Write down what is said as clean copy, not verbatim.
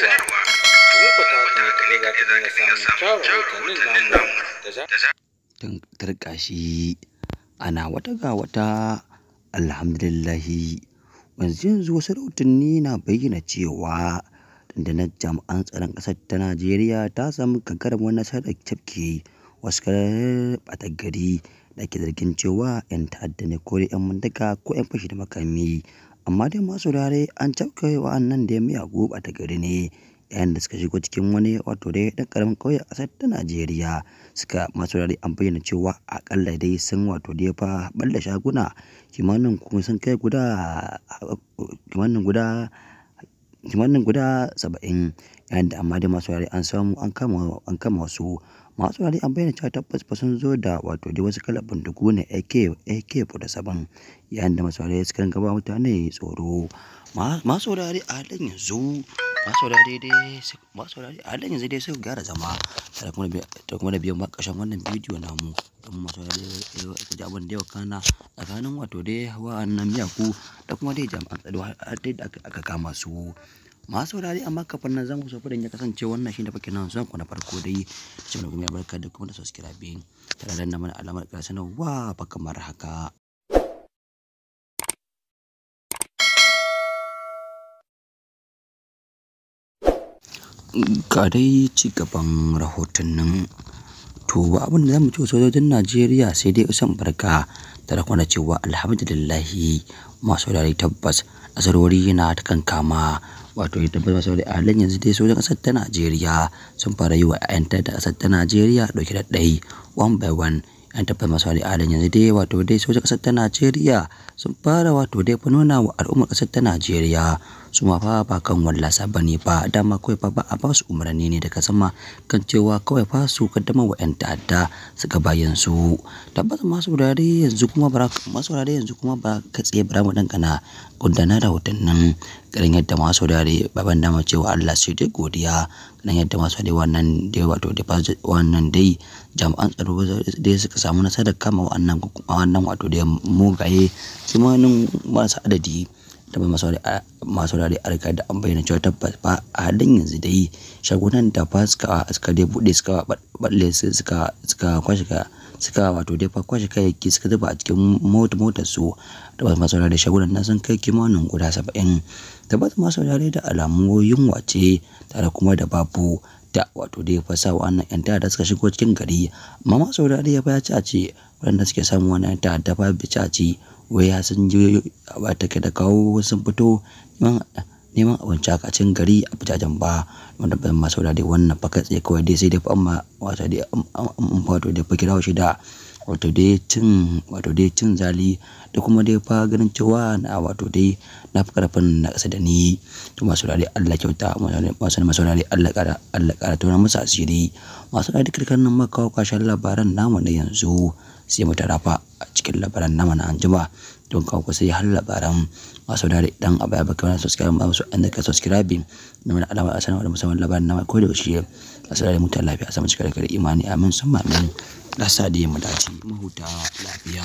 Domin ku ta haka ne kaɗai za ka dinga samun kyawun rahotannin namu da za Turƙashi ana wata ga wata, alhamdulillahi. Yanzu wasu rahotanni na bayyana cewa rundunar jami'an tsaron ƙasar ta Najeriya ta samu gagarumar nasarar cafke wasu ɓata gari da ake zargin cewa 'yan ta'adda ne ko dai 'yan bindiga ko 'yan fashi da makami. Amma dai masu saurare, an cafke wa'annan dai miyagu ɓata gari ne yayin da suka shigo cikin wani wato dai ɗan ƙaramin ƙauye a ƙasar ta Najeriya. Suka masu saurare, an bayyana cewa aƙalla dai sun wato dai fa ɓalla shaguna kimanin kuma sun kai guda kimanin guda 70, yayin da amma dai masu saurare an samu an kama wasu. Masu saurare, an bayyana cewa tabbas fa sun zo da wato dai wasu kalar bindigu ne AK AK-47, yayin da masu saurare suka ringa ba mutane tsoro. Masu saurare a halin yanzu masu saurare dai masu saurare a halin yanzu dai sai ku gyara zama tare kuma da biyan ƙarshen wannan bidiyo namu, domin masu saurare ku ji abin da ya wakana tsakanin wato dai wa'annan miyagu da kuma dai jami'an tsaro har dai da aka kama su. Masu saurare, amma kafin nan zamu so ya kasance wannan shine fa kenan zuwan ku na farko dai, ci mana kuma barka da kuma da subscribe tare da danna mana alamar ƙarar sanarwa fa kamar haka. Ga dai ci gaban rahotannin. To, ba abin da zamu ce wa sojojin Najeriya sai dai son barka, tare kuma da cewa alhamdulillahi. Masu saurare, tabbas nasarori na ta kankama. Wato tabbas, masu saurare, a halin yanzu dai sojojin ƙasar ta Najeriya sun fara yi wa 'yan ta'adda ƙasar ta Najeriya ɗauki ɗaiɗai, one by one. 'Yan tabbas, masu saurare, a halin yanzu dai wato dai sojojin ƙasar ta Najeriya sun fara wato dai fa nuna wa al'ummar ƙasar ta Najeriya su ma fa ba kan wallasa ba ne ba. Dama kawai fa ba a ba su umarni ne daga sama kan cewa kawai fa su kaddamar wa 'yan ta'adda su ga bayan su. Tabbas, masu saurare, yanzu kuma bara masu saurare yanzu kuma ba kai tsaye bara mu dangana gudanar rahotannin ganin yadda, masu saurare, baban dama cewa Allah sai dai godiya, ganin yadda, masu saurare, wannan dai wato dai wannan dai jami'an tsaro dai suka samu nasarar kama wa'annan wato dai mugaye kimanin marasa adadi. Da masu saurare, a riga da an bayyana cewa tabbas fa a halin yanzu dai shagunan da fa suka dai buɗe, suka balle, suka kwashe, suka wato dai fa kwashe kayayyaki suka zuba a cikin motar su. Tabbas, masu saurare, shagunan nan sun kai kimanin guda 70. Tabbas, masu saurare, da alamu yunwa ce tare kuma da babu da wato dai fa sa wa'annan 'yan ta'adda suka shigo cikin gari. Amma masu saurare, ya fa ya ci a ce waɗanda suke samun wannan 'yan ta'adda fa bai ci a ce wai ya sun je ba take da kawo sun fito neman abinci haka a cikin gari a wajajen ba. Wanda ban, masu saurare, wannan fa kai tsaye kawai dai sai dai fa amma wato dai wato dai fa kira shi da wato dai cin zali da kuma dai fa ganin cewa na wato dai na fi ƙarfin na ƙasa da ni. To, masu saurare, Allah kyauta. Masu saurare, Allah ƙara tona musu asiri. Masu saurare, duka nan muka kawo ƙarshen labaran namu na yanzu, sai mu tara fa a cikin labaran namu na anjima don kawo ku sai har labaran. Masu saurare, idan abu ya baka wani subscribe masu an da ka subscribe da wani alama a sanarwa da musamman labaran namu ko da yaushe. Masu saurare, mutan lafiya, a samu cika da imani, amin summa amin. Allah sa dai mu dace, mu huta lafiya.